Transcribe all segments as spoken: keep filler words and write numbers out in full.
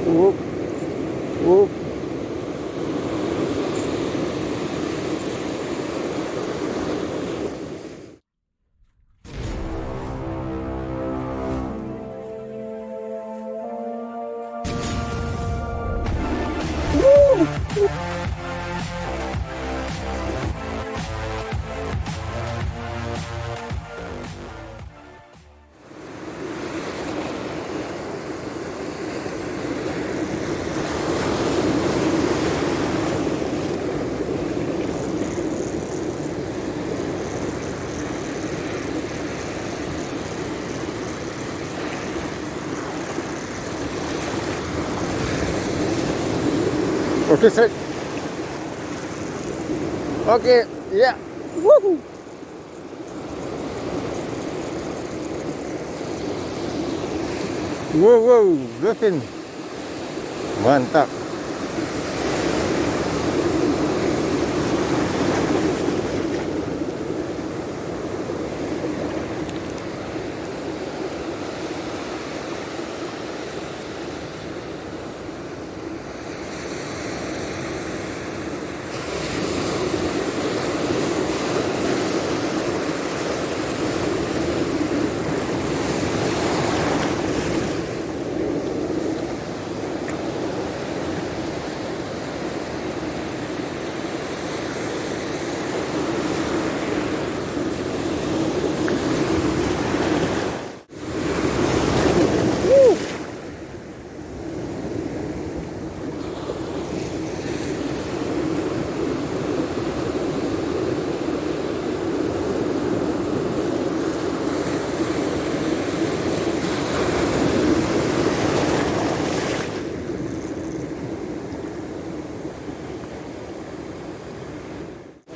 Wup, wup. Oke, set. Oke, ya. Wuhu. Wow, wow, dolphin. Mantap.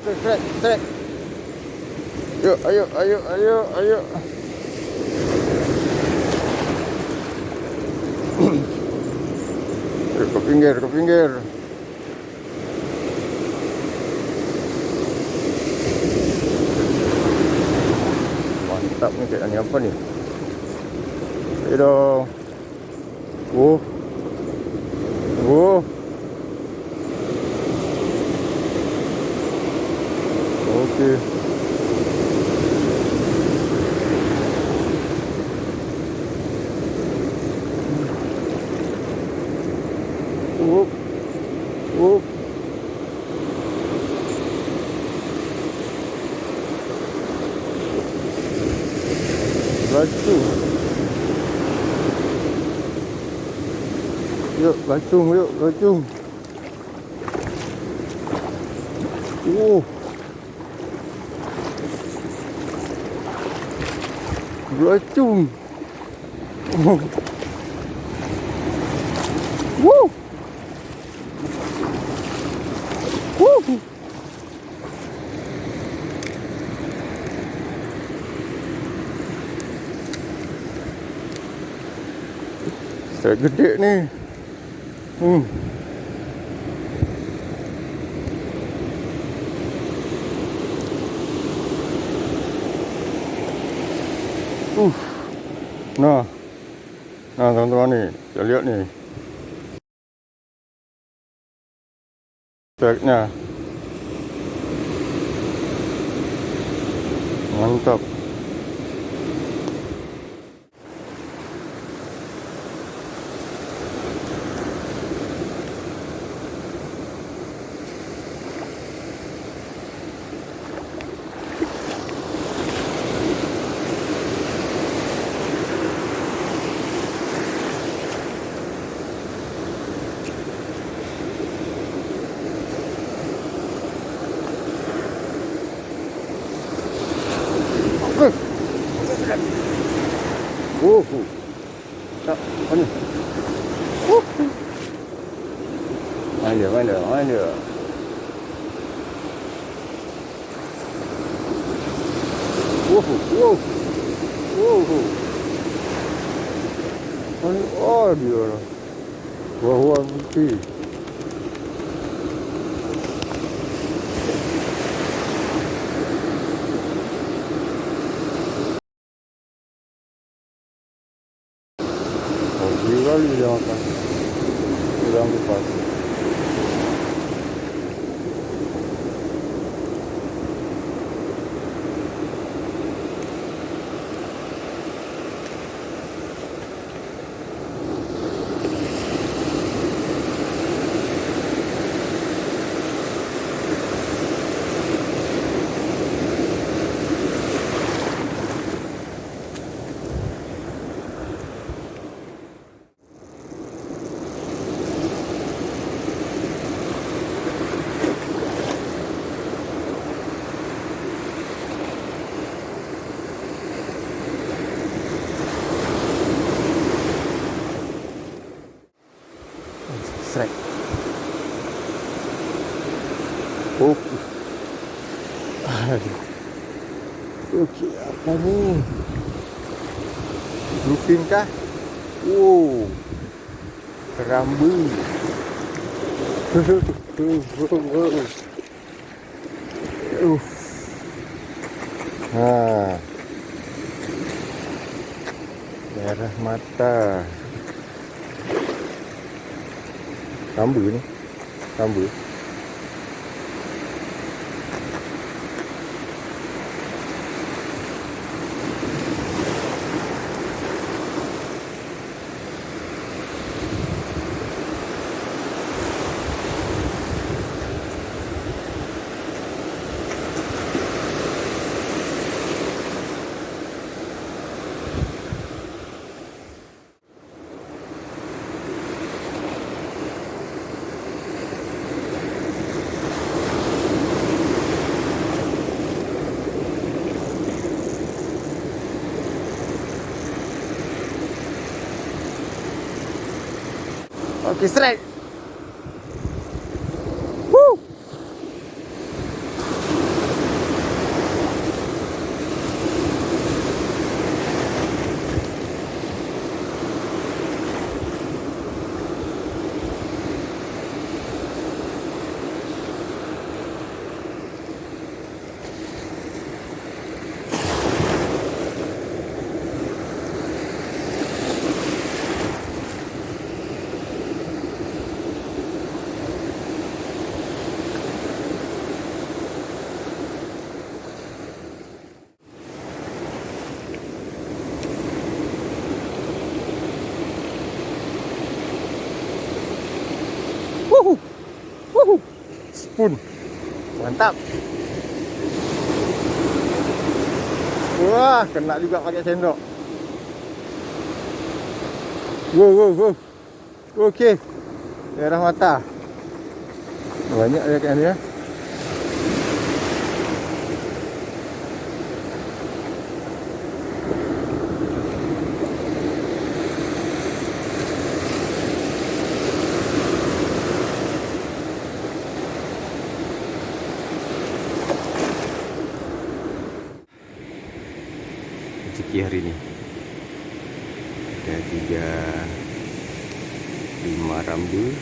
Trek, trek, trek. Yuk, ayo, ayo, ayo, ayo. Yuk, ke pinggir, ke pinggir. Mantap ni, cek ni apa ni? Ayo dong. Wuh. Wuh. Oke. Wuh. Wuh. Laju. Yuk, laju, yuk, laju. Oh. Laju. Wuh. Wuh. Strike gede ni. Hmm. Uh. Nah. Nah, teman-teman ni, kita lihat ni. Trek-nya. Mantap. Wuhu. Tak, mana? Wuhu. Main dia, main dia, main dia. Wuhu, wuhu. Wuhu. Main, oh, dia lah. Wah, wah, putih. Oh, dia kali dia makan. Jangan lupa. Srek. Oke. Aduh. Oke, apa ni? Bluefin kah? Wow. Kerambu. Uff. Ha. Merah mata. Kerambu ni. Kerambu. Oke, strike. Woo! Wuhu! Wuhu! Spoon. Mantap. Wah, kena juga pakai sendok. Wow, wow, wow. Oke. Merah mata. Banyak dia kat ni, ya. Rezeki hari ni. Ada tiga, lima rambu,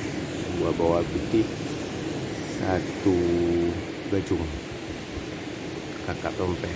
dua bawal putih, satu gajung. Kakap rompeh.